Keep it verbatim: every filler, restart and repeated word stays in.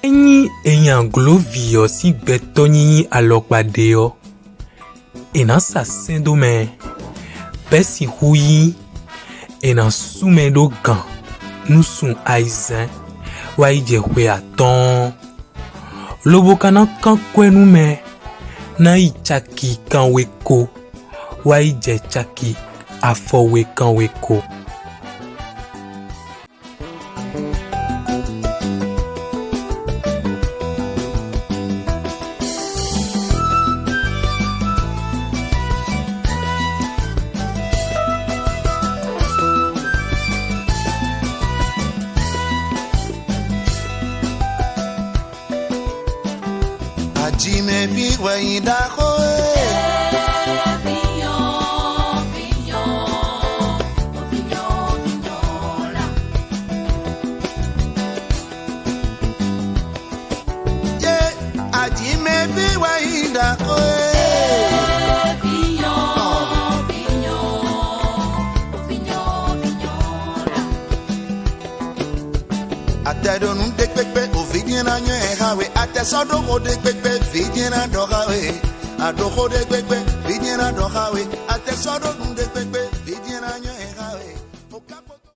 Ényí è nyi agloví ɔ́ sín gbɛtɔ́ nyínyí alɔkpa ɖe ɔ́, è nǎ sa sɛ́n dó mɛ, bɔ é sixú nyí è nǎ sú mɛ ɖó gǎn nú sun ayizɛ́n wá yi jɛ xwe atɔ́ɔ́n, lobo ka ná kán kwɛ́ nú mɛ ná yi caki kanwe ko wá yi jɛ caki afɔwe kanwe ko. Ajimɛví wɛ nyí ɖaxó e. Yé, ajimɛví wɛ nyí ɖaxó e. Atɛ ɖo nǔ ɖé kpékpé, o vǐ jɛ́n ná nywɛ́ ɛ xá we. Atɛ sɔ́ ɖó xó ɖé kpékpé, vǐ jɛ́n ná ɖɔ xá we. A ɖo xó ɖé kpékpé, vǐ jɛ́n ná ɖɔ xá we. Atɛ sɔ́ ɖó nǔ